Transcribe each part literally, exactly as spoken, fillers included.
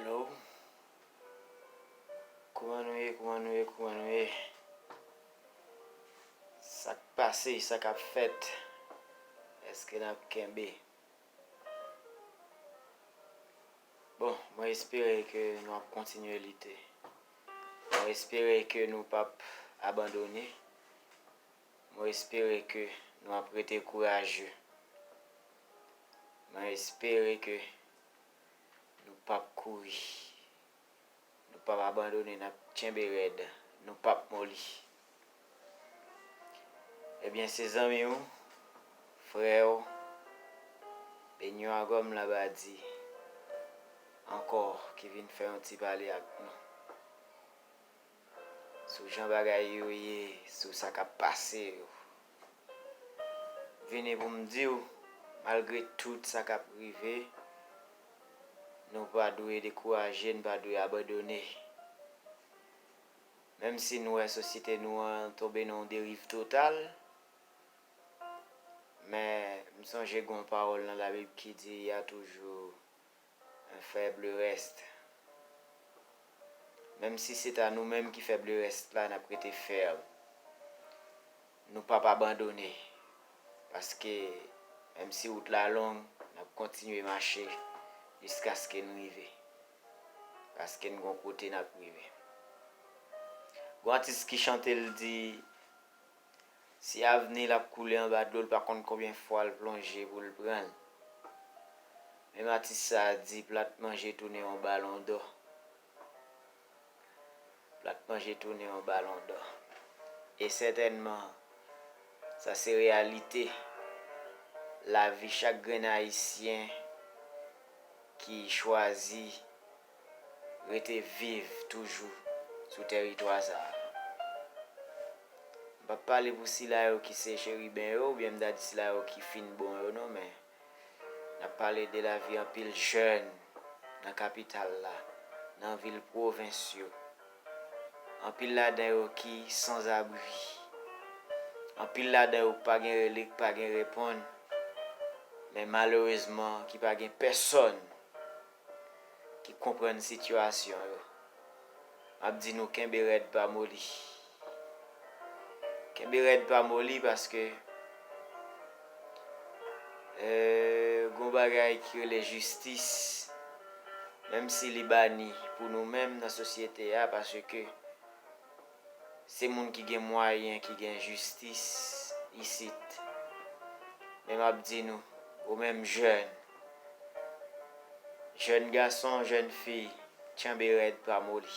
Hello. Kòman nou ye? Kòman nou ye? Kòman nou ye? Sa k pase? Sa k ap fèt? Èske n ap kenbe? Bon, mwen espere ke nou ap kontinye lite. Mwen espere ke nou p ap abandone. Mwen espere ke nou ap rete kouraje. Mwen espere ke nou p ap kouri. Nou p ap abandone, n ap kenbe rèd. Nou p ap moli. Ebyen, se zanmi w, frè w, Benyon Agòm Labadi ankò ki vin fè yon ti pale ak nou sou jan bagay yo ye, sou sa k ap pase yo. Vini pou m di w, malgre tout sa k ap rive, nou pa dwe dekouraje, n pa dwe abandone. Menm si nou wè sosyete nou an tonbe nan yon deriv total, men m sonje gen yon pawòl nan Labib ki di, y a toujours un faible reste. Menm si se ta nou menm ki fèb le rès la, n ap rete fèm. Nou p ap abandone. Paske, menm si wout la long, n ap kontinye mache jiskaske n rive. Paske n gon kote n ap rive. Gon atis ki chante, l di, si avni l ap koule anba dlo, l pa konn konbyen fwa l plonje pou l pran l. Menm atis sa a di plat manje tounen yon balon dò. Plat manje tounen yon balon dò. E sètènman, sa se reyalite lavi chak grenn Ayisyen ki chwazi rete viv toujou sou tèritwa sa a. M p ap pale pou sila yo ki se cheriben yo, oubyen m ta di sila yo ki fin bon yo, non, men n ap pale de lavi anpil jèn nan kapital la, nan vil pwovens yo. Anpil ladan yo ki sanzabri. Anpil ladan yo pa gen rele, pa gen reponn. Men malerezman, ki pa gen pèsonn ki konprann sitiyasyon yo. M ap di nou kenbe rèd pa moli. Kenbe rèd pa moli paske, euh, gon bagay ki rele jistis, menm si li bani pou nou menm nan sosyete a, paske se moun ki gen mwayen ki gen jistis isit. Men m ap di nou, ou menm jèn, jèn gason, jèn fi, tchanbe rèd, pa moli.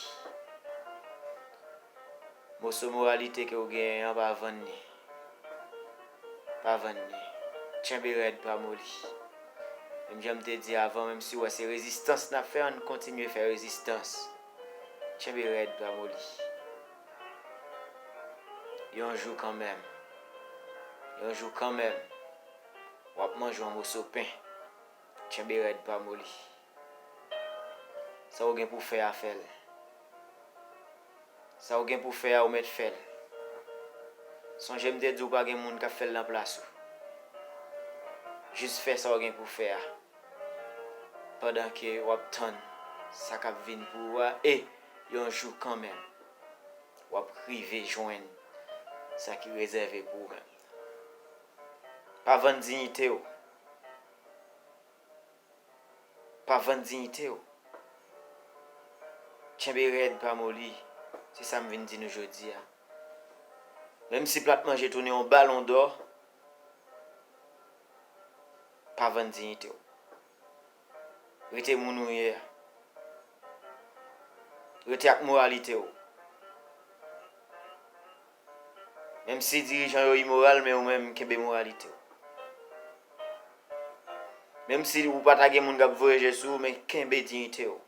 Moso moralite ke w genyen an, pa vann li. Pa vann li. Tchanbe rèd, pa moli. Menm jan m te di avan, menm si w wè se rezistans n ap fè, ann kontinye fè rezistans. Tchanbe rèd, pa moli. Yon jou kanmenm. Yon jou kanmenm. W ap manje yon moso pen. Tchanbe rèd, pa moli. Sa w gen pou fè a, fè l. Sa w gen pou fè a, ou mèt fè l. Sonje m te di w pa gen moun k ap fè l nan plas ou. Jis fè sa w gen pou fè a. Pandan ke w ap tann sa k ap vin pou ou a, e yon jou kanmenm, w ap rive jwenn sa ki rezève pou ou menm. Pa vann diyite w. Pa vann diyite w. Tchanbe rèd, pa moli. Se sa m vin di nou jodi a. Menm si plat manje tounen yon balon dò, pa vann diyite w. Rete moun ou ye a. Rete ak moralite w. Menm si dirijan yo imoral, men ou menm kenbe moralite w. Menm si ou pa ta gen moun k ap voye je sou ou, men kenbe diyite w.